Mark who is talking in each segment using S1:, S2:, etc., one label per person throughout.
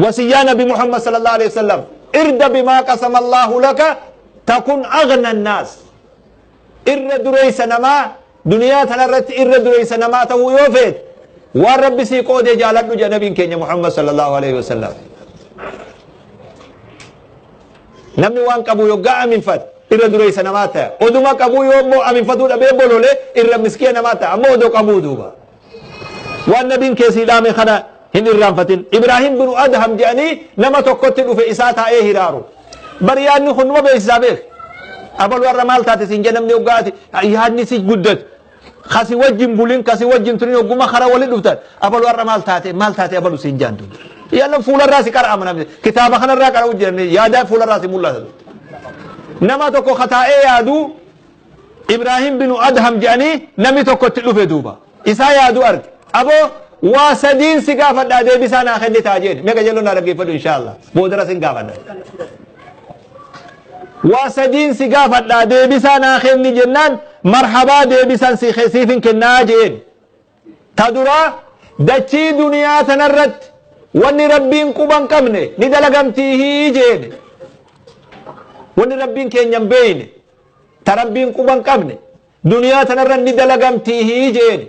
S1: Wasiyyaa Nabi Muhammad sallallahu alaihi wasallam, irda bimaa qasama Allahu laka takun aghna annaas. Irra dureessa namaa, duniyaa tanarratti irra dureessa namaa ta'uu yoo feete, waan Rabbi sii qoodee jaaladhu jedha nabiin keenya Muhammad sallallahu alaihi wasallam. Namni waan qabu yoggaa aminfate irra dureessa namaa ta'a. Oduma qabuu yoo immoo aminfatuu dhabee bolole irra miskiina namaa ta'a. Ammoo odoo qabuu duuba. Waan nabiin kee sii dhaame kana hin irraanfatin. Ibraahim binu Adham jedhanii nama tokkotti dhufe isaa taa'ee hiraaru. Bar yaadni kun numa beeksisaa beek. Abalu har'a maal taate siin jedhe namni hoggaati yaadni si guddatu. Kasi wajjin bulin kasi wajjin turin hogguma kara wali dhuftan. Abalu har'a maal taate maal taate abalu siin jaan duuba. Yalla fuularraa si qara'ama namni. Kitaaba kanarraa qara'u jiran yaada fuularraa si mul'ata. Nama tokko kataa'ee yaadu Ibraahim binu Adham jedhanii namni tokko itti dhufe duuba. Isaa yaadu arge. Aboo, waa sadiin si gaafadhaa deebisaa naa kennitaa jeen. Mee qajeelloon naa dhaggeeffadhu inshaallah. Boodara sin gaafadha. Waa sadiin si gaafadhaa deebisaa naa kenni jennaan, marhabaa, deebisaan si siifin kennaa jeen. Ta duraa, dachii duniyaa tanarratti wanni Rabbiin quba hin qabne ni dalagamtiihii jeen. Wanni Rabbiin keenya hin beeyne, ta Rabbiin quba hin qabne, duniyaa tanarra ni dalagamtiihii jeen.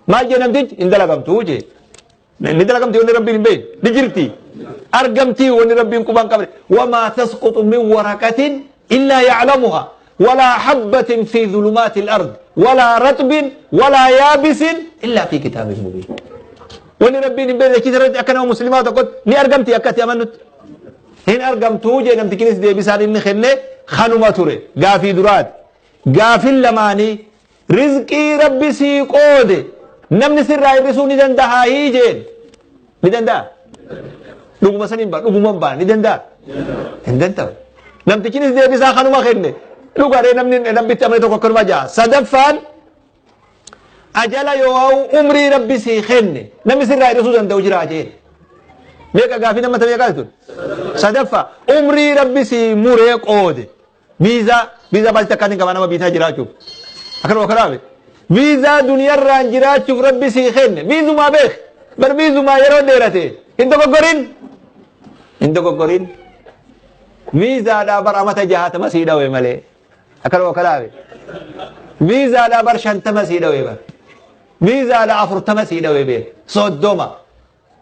S1: Maal jee namtichi? Hin dalagamtuu jee. Ni dalagamtii wanni Rabbiin hin beekne? Ni jirti. Argamtii wanni Rabbiin quba hin qabne? Wamaa tasquxu min waraqatin illaa ya'lamuha walaa habbatin fi dhulumaati al-ard walaa raxbin walaa yaabisin illaa fi kitaabin mubiin. Wanni Rabbiin hin beekne dachii irratti akka nama muslimaa tokkotti ni argamti akka itti amannutti? Hin argamtuu jee namtichinis. Deebisaan inni kenne kanuma ture. Gaafii duraati. Gaafin lamaanii, rizqii Rabbi sii qoode namni sirraa hir'isuu ni dandahaayii jeen. Ni danda'a? Dhuguma saniin baa, dhuguman baa, ni danda'a? Hin danda'u. Namtichinis deebisaa kanuma kenne. Dhugaadhee namni Rabbitti amane tokko akkanuma ja'a. Sadaffaan, ajala yoo umrii Rabbi sii kenne namni sirraa hir'isuu danda'u jiraa jeen. Meeqa gaafii nama meeqaa tun? Sadaffaa, umrii Rabbi sii muree qoode. Viizaa, viizaa baasii takkaan hin qabaa nama biitaa jiraachuuf. Akkanuma kanaaf viizaa duniyarraan jiraachuuf Rabbi sii kenne. Viizumaa beek. Bar viizumaa yeroo dheerate hin dogoggorin. Hin dogoggorin. Viizaadhaa bar amata 60 sii dhawe malee. Akkanuma kanaaf viizaadhaa bar 50 sii dhawe bar. Viizaadhaa 40 sii dhawe beek. 30.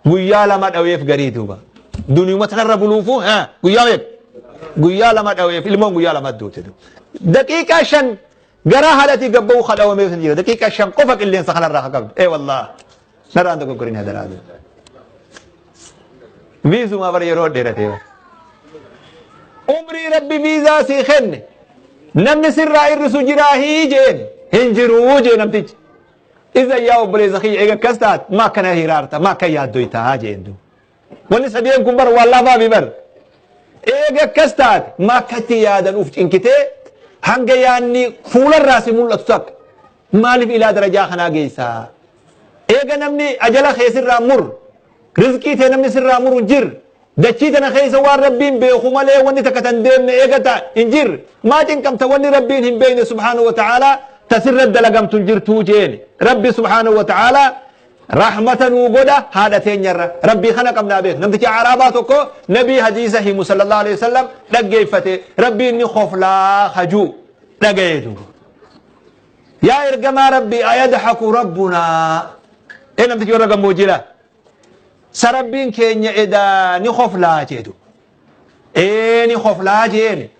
S1: Guyyaa 2 dhaweef garii duuba. Duniyuma tanarra buluufu guyyaa meeqa? Guyyaa 2 dhaweef, ilmoon guyyaa 2 duute. Daqiiqaa 5 garaa haadhatii gabba'uu kadhawameef ni jira. Daqiiqaa 5 qofa qilleensa kanarraa haa qabdu. Ee wallah. Narraan dogoggorin hadaraa. Viizumaa bara yeroo dheeratee. Umrii Rabbi viizaa sii kenne namni sirraa irrisu jiraa hii jeen? Hin jiruu jee namtichi. Iza yaa obboleessa kiyya, eega akkas taate ma akkana hiraarta, ma akka yaaddoytaa jeen duuba. Wanni sadeen kun bar waan lafaa mi bar. Eega akkas taate ma akkatti yaadan uf cinkitee hanga yaanni fuularraa si mul'atu takka maaliif ilaa darajaa kanaa geessaa? Eega namni ajala kee sirraa mur, rizqii tee namni sirraa muru hin jirre, dachii tana keessa waan Rabbiin beeku malee wanni takka tan deemne eega ta hin jirre, maa cinqamta? Wanni Rabbiin hin beekne subhaanahu wa ta'aalaa ta sirra dalagamtu hin jirtuu jeeni. Rabbi subhaanahu wa ta'aalaa rahmata nuu godha haadha teenyarra. Rabbii kana qabnaa beek. Namtichi Araabaa tokko nabii hadiisa himu sallallahu alaihi wasallam dhaggeeffate, Rabbiin ni koflaa hajuu dhagaye duuba. Yaa ergamaa Rabbii, ayadhaku rabbunaa? Ee, namtichi warra gammoojjiidha. Sa Rabbiin keenya edaa ni koflaa jedhu? Ee, ni koflaa jeeni.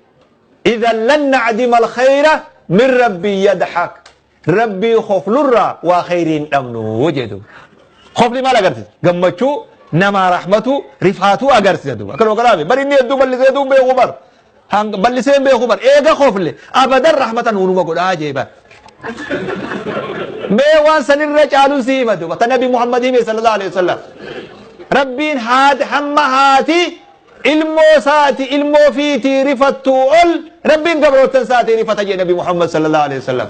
S1: Idan lan nacdima alkhayra min rabbii yadhak. Rabbii koflurraa waa khayrii hin dhabnu jedhu. Kofli maal agarsiisa? Gammachuu, namaa rahmatu, rifaatuu agarsiisa duuba. Akkanuma kanaaf bar inni hedduu bal'isee duun beeku bar. Hanga bal'isee hin beeku bar. Eega kofle abadan rahmata nuunuma godhaa jee bar. Mee waan sanirra caaluun si hima duuba. Ta Nabi Muhammad hime sallallahu alaihi wasallam. Rabbiin haati hamma haati ilmoo isaati ilmoo fiitii rifattuu ol Rabbiin gabroottan isaatii rifata jee Nabi Muhammad sallallahu alaihi wasallam.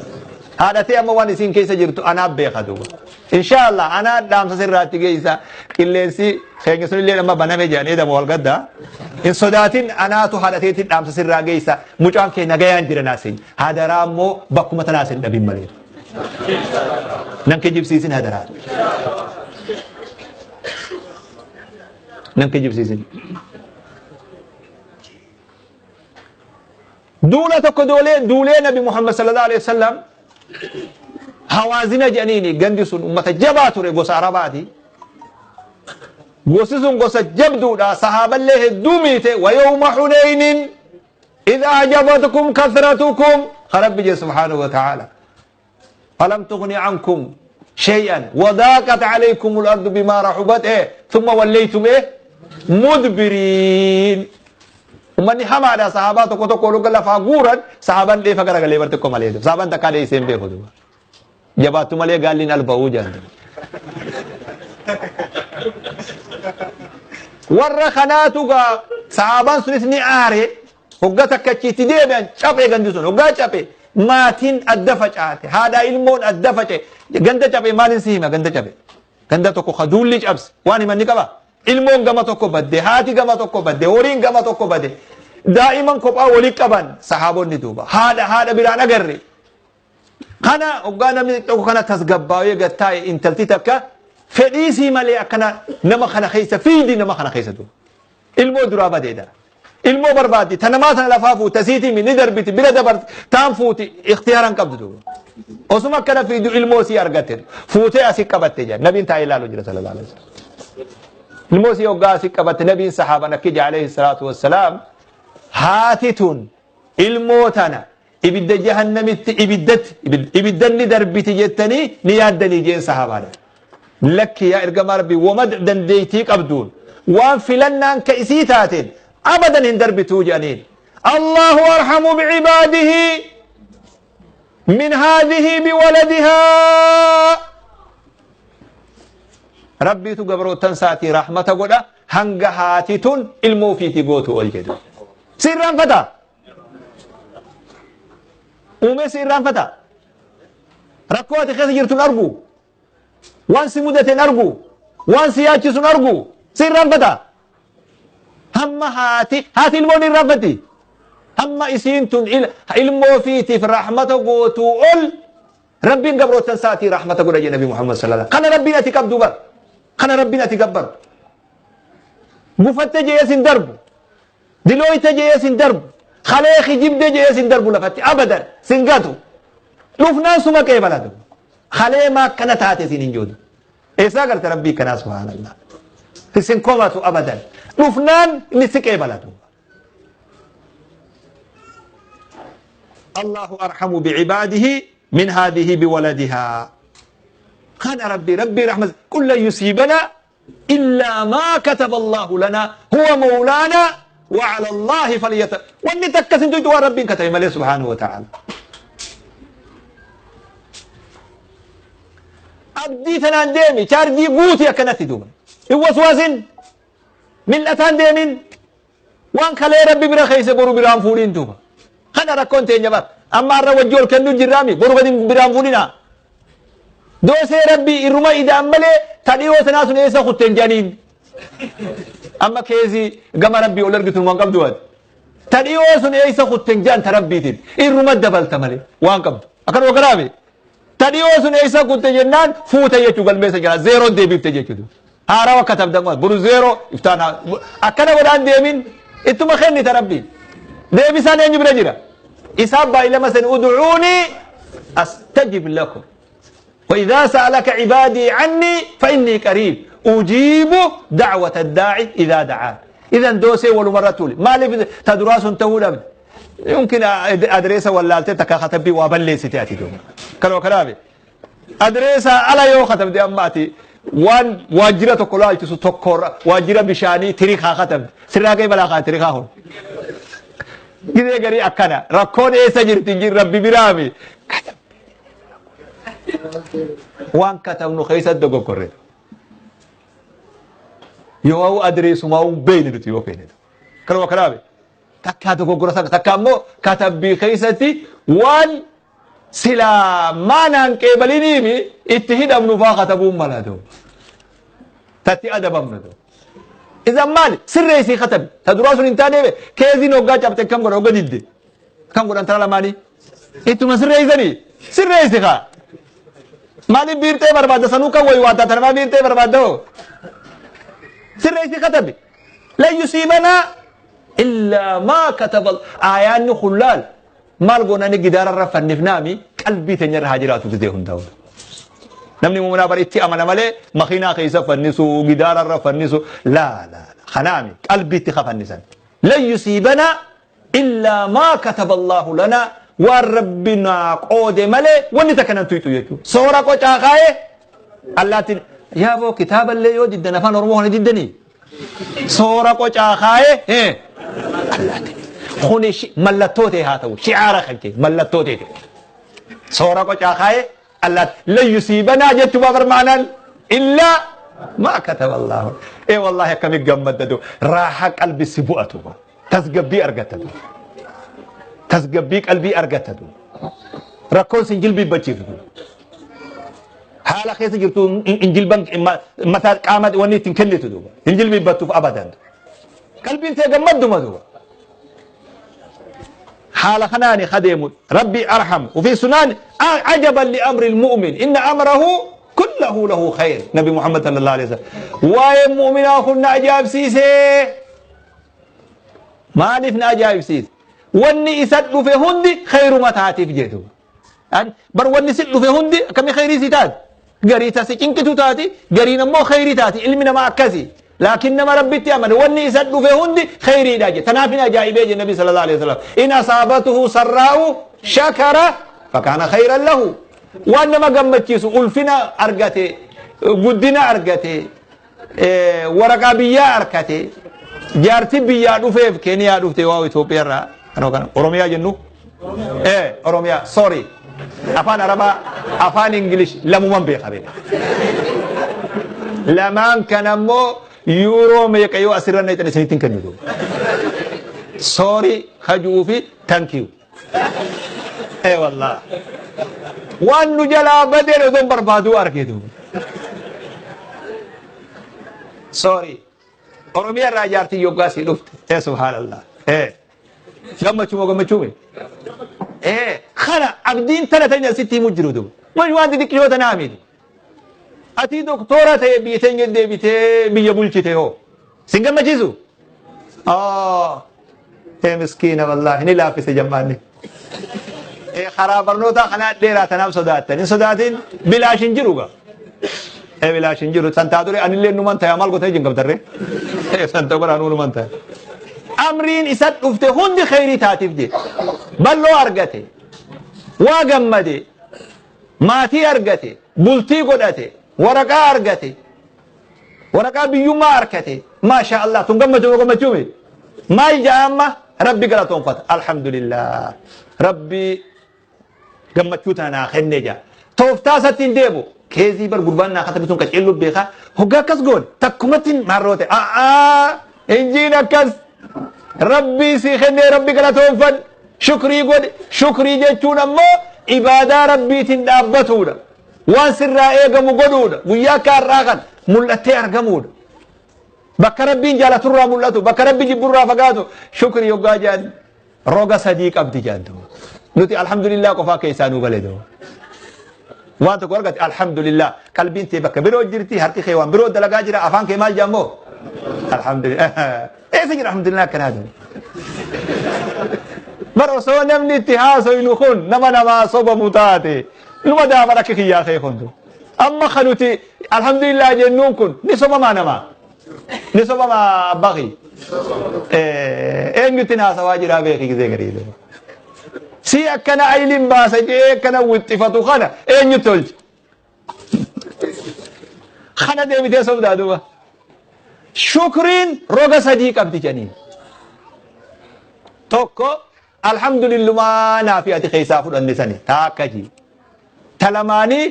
S1: Haadhatee amma waan isiin keessa jirtu anaaf beeka duuba. Insha Allah anaa dhaamsa sirraatti geessa. Qilleensi keenya sunillee amma baname jedhanii dama wal gadda. Hin sodaatin, anaatu haadhateetiin dhaamsa sirraa geessa. Mucaan kee nagayaan jira naasin. Hadaraa immoo bakkuma tanaas hin dhabin malee. Nan kijibsiisin hadaraa. Nan kijibsiisin. Duula tokko doolee duulee Nabi Muhammad sallallahu alaihi wasallam Hawaazina jedhaniini gandi sun ummata jabaa ture gosa Arabaati. Gosi sun gosa jabduudha sahaaballee hedduu miite wayawma huneynin idh ajabatkum kathratukum rabbi jee subhaanahu wa ta'ala. Falam tughni ankum shay'an wadaaqat alaykum al-ardu bima rahubat thumma wallaytum mudbiriin. Ummanni hamaadha sahaabaa tokko tokko luga lafaa guuran sahaabaan dheefa garagalee bar xiqqoo malee sahaabaan takkaa dheessee hin beeku duuba. Jabaattu malee gaalliin alba'uu jedhan. Warra kanaatu gaa sahaabaan sunis ni aare hogga takka achitti deebi'an caphee gandi sun hoggaa caphee maatiin adda facaate haadha ilmoon adda faca'e ganda caphee maalin si hima ganda caphee ganda tokko ka duulli cabse waan himan ni qaba. Ilmoon gama tokko badde, haati gama tokko badde, horiin gama tokko bade. Daa'iman kophaa wali qaban sahaabonni duuba. Haadha haadha biraan agarre. Kana hoggaa namni tokko kana tasgabbaawee gad taa'e intalti takka fedhiisii malee akkana nama kana keessa fiidi nama kana keessa duuba. Ilmoo duraa badeedha. Ilmoo barbaaddi ta namaa tana lafaa fuuti tasiitii ni darbiti bira dabarti taan fuuti ikhtiyaaran qabdu duuba. Osuma akkana fiidu ilmoo sii argatte fuutee asii qabatte jedha nabiin taa'ee ilaalu jira sallallahu alaihi wasallam. Ilmoo sii hoggaa asii qabatte nabiin sahaaban akki jedha alayhi salaatu wassalaam haati tun ilmoo tana ibidda jahannamitti ibiddatti ibiddanni darbiti jettanii ni yaaddanii jeen sahaabaadha. Lakki yaa ergamaa Rabbii woma dandeeytii qabduun waan filannaan ka isii taateen abadan hin darbituu jedhaniin. Allahu arhamu bi'ibaadihi min haadhihi biwaladihaa. Rabbiitu gabroottan isaatii rahmata godha hanga haati tun ilmoo ofiitii gootu ol jedhu. Si irraanfata? Uumee si irraanfata? Rakkoo ati keessa jirtu hin argu? Waan si mudate hin argu? Waan si yaachisu hin argu? Si irraanfata? Hamma haati haati ilmoo ni irraanfatti. Hamma isiin tun ilmoo fiitiif rahmata gootuu ol Rabbiin gabroottan isaatii rahmata godha jedhe Nabi Muhammad sallallahu alaihi wasallam. Kana Rabbiin ati qabdu bar. Kana Rabbiin ati gabbartu. Gufatte je'ee sin darbu. Dilooyte je'ee sin darbu. Kalee kijibde je'ee sin darbu lafatti abadan sin gatu. Dhufnaan suma qeebala duuba. Kalee maa akkana taate siin hin joodu. Eessaa garte Rabbii kanaa subhaanallah. Isin komatu abadan. Dhufnaan inni si qeebala duuba. Allahu arhamu bi'ibaadihi min haadihi biwaladihaa. Kana Rabbii Rabbii rahmat qul lan yusiibana illaa maa kataba Allahu lana huwa mawlaana wa ala Allahi falyata wanni takka sin tuytu waan Rabbiin katabe malee subhaanahu wa ta'ala. Abdii tanaan deemi chaarjii guuti akkanatti duuba. Hin waswaasin mil'ataan deemin Waan kalee Rabbi bira keessa boru biraan fuudhiin duuba. Kana rakkoon teenya bar. Amma har'a wajji ol kennuu jirraami boru gadi biraan fuudhinaa. Doosee Rabbi irruma ida'an malee ta dhiyoo tanaa sun eessa kutten jedhaniin. Amma keezii gama Rabbii ol argitu waan qabdu ati. Ta dhiyoo sun eessa kutten jedhan ta Rabbiitiin irruma dabalta malee waan qabdu. Akkanuma kanaami. Ta dhiyoo sun eessa kutte jennaan fuute jechuu galmeessa jira zeeroon deebifte jechuudha. Haarawa katabdan waan boru zeeroo iftaan akkana godhaan deemin ittuma kennita rabbiin. Deebisaan eenyu bira jira? Isaan baay'ilama sen ud'uunii astajib lakum. وإذا سألك عبادي عني فإني قريب أجيب دعوة الداعي إذا دعان إذا دوسي ولمرة تولي ما لي تدراس تقول أبد يمكن أدريسة ولا takka katabbii waa balleessite ati duuba kanuma kanaaf adreesa ala yoo katabde amma ati waan waajjira tokko laalchisu tokkorra waajjira bishaanii tirikaa katabde sirraa kee balaa kaa tirikaa kun gizee garii akkana rakkoon eessa jirti jir rabbi biraami waan katabnu keessa dogoggorre yoo adreesumaa hin beekne nuti yoo feene kanuma kanaaf Takkaa dogoggora sana takka ammoo katabbii keessatti waan silaa maanaan qeebaliniimi itti hidhamnu faa katabuun mala duuba. Tatti adabamnu duuba. Isan maali sirreessii katabi. Ta duraa sun hin taane keeziin hoggaa cabxe akkam godha hogga didde. Akkam godhan tara lamaanii. Ittuma sirreessanii sirreessi kaa. Maaliif biirtee barbaadda sanuu kan wayi waan taatan maa biirtee barbaadda hoo? Sirreessi katabi. Lan yusiibanaa illaa maa kataba. Aayaanni kun laal maal goonani gidaararra fannifnaami qalbii teenyarra haa jiraatu didee hundaa'u. Namni mu'minaa bar itti amana malee makiinaa keessa fannisu gidaararra fannisu laa laa kanaami qalbiitti kafannisan. Lan yusiibanaa illaa maa kataba Allaahu lanaa waan rabbi naa qoode malee wanni takka nan tuyxu jechuudha. Soora qocaa kaa'ee allaattiin yaaboo kitaaballee yoo diddan afaan Oromoo kana diddanii soora qocaa kaa'ee allaattiin kuni mallattoo ta'e haa ta'u shi'aara kan ta'e mallattoo ta'e soora qocaa kaa'ee allaattiin lan yusiibanaa jechuu bar maanaan illaa maa kataba Allaahu ee wallaahi akkami gammaddatu raaha qalbi si bu'atu. Tasgabbii argatta duuba. Tasgabbii qalbii argatta duuba. Rakkoon sin jilbiibbachiiftu. Haala keessa jirtu hin jilban mataa qaama wanni ittiin kennitu duuba. Hin jilbiibbattuuf abadan. Qalbiin tee gammadduma duuba. Haala kanaani kadeemu rabbi arham وفي سنان عجبا لأمر المؤمن إن أمره كله له خير نبي محمد صلى الله عليه وسلم واي مؤمنا كنا أجاب سيسي Maaliif na ajaa'ibsiise? Wanni isa dhufe hundi khayruma taatiif jedhu. Bar wanni si dhufe hundi akkamii khayrii si taati? Garii tasi cinqitu taati, gariin ammoo khayrii taati. Ilmi namaa akkasi. Laakiin nama Rabbitti amane wanni isa dhufe hundi khayriidha jedhe. Tanaaf hin ajaa'ibee jedhe Nabi sallallahu alaihi wasallam. In asaabatuhu sarraa'u shakara fakaana khayran lahu. Waan nama gammachiisu ulfina argate, guddina argate, waraqaa biyyaa arkate jaarti biyyaa dhufeef keeniyaa dhufte waa Itoophiyaa irraa kanoo kana Oromiyaa jennu Oromiyaa sorry afaan Arabaa afaan Ingilish lamuman beeka beeka lamaan kan ammoo yuuroo meeqa yoo asirra naqxan isinitti hin kennitu sorry hajuu fi thank you ee wallah waan nu jalaa badeen odoon barbaaduu argitu sorry Oromiyaa irraa jaartiin yoggaa sii dhufte ee subhaanallah ee gammachuu moo gammachuu mee ee kana abdiin tana tanya sitti himu jiru duba waan waan xixiqqoo tanaa miti atii doktora ta'e biyya teenya deebitee biyya bulchite hoo sin gammachiisu Ee miskiina wallaahi ni laaffise jammaanni. Ee karaa barnootaa kanaa dheeraa tanaaf sodaattan hin sodaatin bilaash hin jiru gaa. Ee bilaash hin jiru santaa dure anillee numan taya maal gootee jin qabtarree. Ee santa bara anuu numan taya. Amriin isa dhufte hundi kheyrii taatiif jee. Bal'oo argate. Waa gammade. Maatii argate. Bultii godhate. Waraqaa argate. Waraqaa biyyummaa arkate. Maashaa Allah tun gammachuu moo gammachuu miti? Maal ja'a amma? Rabbi galatoonfata. Alhamdulillah. Rabbi gammachuu tana naa kenne ja'a. Tooftaa isatti hin deebu. Keezii bar gurbaan naa katabe sun qaceelluu beekaa. Hoggaa akkas goone takkumatti maarroo ta'e. A'aa injiin akkas. Rabbii sii kennee Rabbi galatoonfadhu. Shukrii godhi. Shukrii jechuun ammoo ibaadaa Rabbiitiin dhaabbatuudha. Waan sirraa eegamu godhuudha. Guyyaa akka har'aa kana mul'attee argamuudha. Bakka Rabbiin jaalaturraa mul'atu, bakka Rabbi jibburraa fagaatu, shukrii yoggaa jedhan roga sadii qabdi jedhan duuba. Nuti alhamdulillah qofaa keessaa nuu gale duuba. Waan tokko argate alhamdulillah qalbiin tee bakka biroo jirti, harki kee waan biroo dalagaa jira, afaan kee maal jedhan moo? Alhamdulillah. Eessa jira alhamdulillah akkanaa duuba. Bar osoo namni itti haasoynu kun nama namaa sobamu taate Numa daaban akka kiyyaa kee kun. Amma kan nuti alhamdulillah jennuun kun ni sobamaa namaa. Ni sobamaa abbaa kiyya. Eenyutti haasawaa jiraa beeki gizee garii. Si akkana ayliin baasa jee akkana wixxifatu kana eenyutti tolche. Kana deebitee sobdaa duuba. Shukriin roga sadii qabdi jedhaniin. Tokko Alhamdulillumaa naafi ati keessaa fudhanne sani taakka ji. Ta lamaanii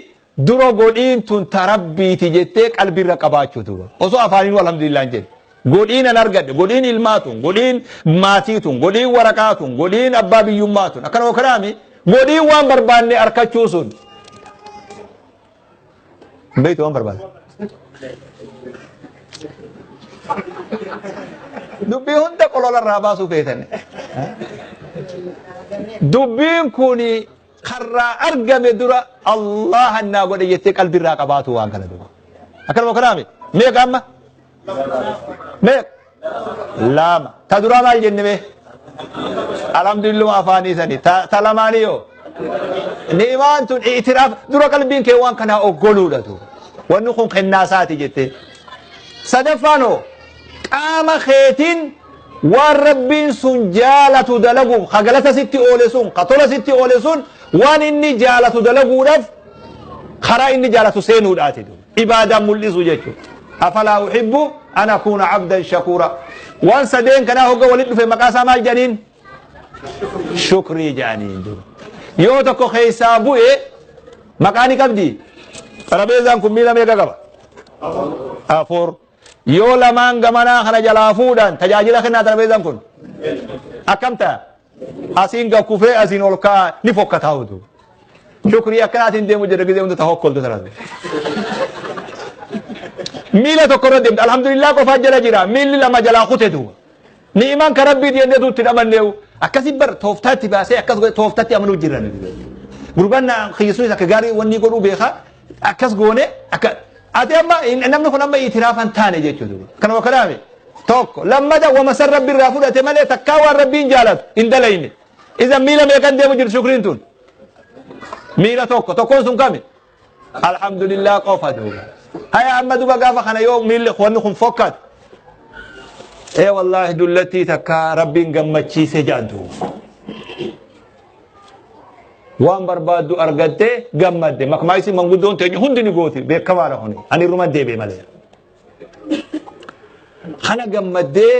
S1: dura godhiin tun ta rabbiiti jettee qalbiirra qabaachuu duuba. Osoo afaaniinuu alhamdulillah hin jedhe. Godhiin an argadhe, godhiin ilmaa tun, godhiin maatii tun, godhiin waraqaa tun, godhiin abbaa biyyummaa tun. Akkana kanaami godhiin waan barbaanne arkachuu sun. Hin beektu waan barbaade. Dubbii hunda qolola irraa baasuu feetan. Dubbiin kun karraa argame dura Allah naa godhe jettee qalbii irraa qabaatu waan kana dura. Akkanuma kanaami meeqa amma? Meeqa? Lama. Ta duraa maal jenne mee? Alhamdulillah afaanii sani. Ta lamaanii yoo? Ni'imaan tun i'tiraaf dura qalbiin kee waan kanaa oggoluudha tu. Wanni kun kennaa isaati jettee. Sadaffaan hoo? Qaama keetiin waan Rabbiin sun jaalatu dalaguuf, ka galata sitti oole sun, ka tola sitti oole sun, waan inni jaalatu dalaguudhaaf karaa inni jaalatu seenuudhaati. Ibaadaan mul'isu jechuudha. Afalaa uhibbu an akuuna abdan shakuura. Waan sadeen kanaa hogga walitti dhufe maqaa isaa maal jedhaniin? Shukrii jedhaniin. Yoo tokko keessaa bu'e maqaa ni qabdi. Xarabeezaan kun miila meeqa qaba? 4. Yoo lamaan gamanaa kana jalaa fuudhan tajaajila kennaa xarabeezaan kun? Akkam ta'a? Asiin gad kufee asiin ol ka'a ni fokkataa utuu. Shukrii akkanaatiin deemu jedha gizee hunda tahokkoltu tanas. Miila tokko irra deemte alhamdulillah qofaa jala jira miilli lama jalaa kute duuba. Ni'imaan ka rabbii jennee itti dhamanneewu akkasi bar tooftaatti baasee akkas godhe tooftaatti amanuu jirra. Gurbaan na kiyyisuunis akka gaarii wanni godhuu beeka akkas goone akka ati amma namni kun amma itiraafan taane jechuudha. Kanuma kanaame tokko lammata wama san rabbi irraa fudhate malee takkaa waan rabbiin jaalatu hin dalayne. Iza miila meeqan deemu jirti shukriin tun? Miila tokko tokkoon sun kami? Alhamdulillah qofa duuba. Haya amma duba gaafa kana yoo miilli wanni kun fokkate. Ee wallaahi dullattii takka rabbiin gammachiise jedhan duuba. Waan barbaaddu argattee gammadde. Makmaayisi manguddoon teenya hundi ni gooti beekamaadha kuni. Ani irruma deebi'e malee. Kana gammaddee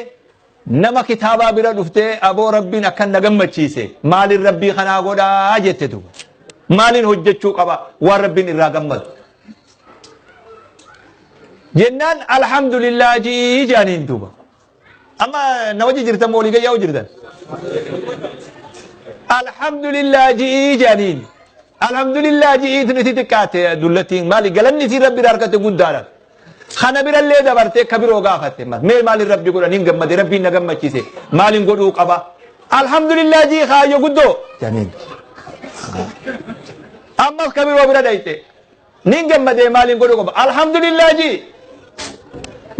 S1: nama kitaabaa bira dhuftee aboo rabbiin akkan na gammachiise maaliin rabbii kanaa godhaa jette duuba. Maaliin hojjechuu qaba waan rabbiin irraa gammadu. Jennaan alhamdulillah jii jedhaniin duuba. Amma na wajji jirtan moo walii gayyaa jirtan? Alhamdulillah jii jedhaniin. Alhamdulillah ji'iitu itti xiqqaate dullattiin maali galanni isiin rabbi irraa argatte guddaadha. Kana birallee dabartee ka biroo gaafatte mee maaliin rabbi godhan hin gammade rabbiin na gammachiise maaliin godhuu qaba. Alhamdulillah jii kaayyo guddoo jedhaniin. Ammas ka biroo bira dhayxe nin gammadee maaliin godhuu qaba. Alhamdulillah jii.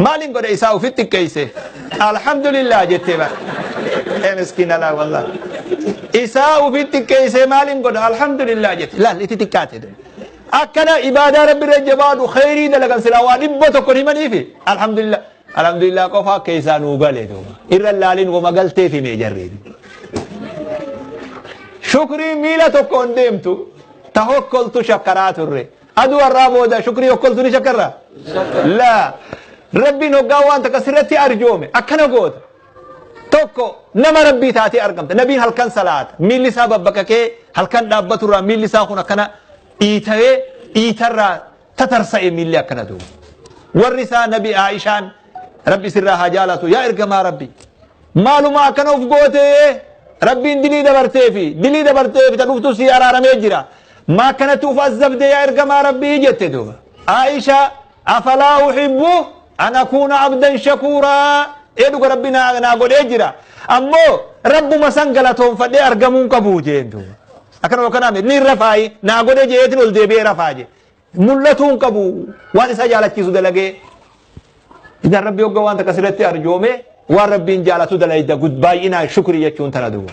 S1: Maaliin godha isaa ofitti xiqqeesse. Alhamdulillah jettee bara. Ee miskiina laa wallah. Isaa ofitti xiqqeesse maaliin godha alhamdulillah jette. Laal itti xiqqaate. Akkana ibaadaa rabbi irra jabaadhu kheyrii dalagan silaa waa 100 himaniifi alhamdulillah. Alhamdulillah qofa keessaa nuu gale duuba. Irra laalin wama galteef himee jarri. Shukrii miila tokkoon deemtu ta hokkoltu shakkaraa turre. Aduu har'aa booda shukrii hokkoltu ni shakkarra? Laa. Rabbiin hoggaa waan takka sirratti arjoome akkana goota. Tokko nama rabbii taatee argamta. Nabiin halkan salaata. Miilli isaa babbaqaqee halkan dhaabbaturraa miilli isaa kun akkana dhiitawee dhiitarraa tatarsa'e miilli akkana duuba. Warri isaa nabi Aishaan rabbi sirraa haa jaalatu yaa ergamaa rabbi. Maaluma akkana of gootee rabbiin dilii dabarteefi dilii dabarteefi ta dhuftu sii araaramee jira. Maa akkanatti uf azzabde yaa ergamaa rabbii jette duuba. Aisha afalaa uhibbu an akuuna abdan shakuuraa ee dhuga rabbi naa godhee jira. Ammoo rabbuma san galatoonfadhee argamuun qabu jeen duuba. Akkanuma kanaa ni rafaayi naa godhee jeetiin ol deebi'ee rafaa jee. Mul'atuu hin qabu waan isa jaalachiisu dalagee. Idan rabbi hogga waan takka sirratti arjoome waan rabbiin jaalatu dalayda baay'inaan shukrii jechuun tana duuba.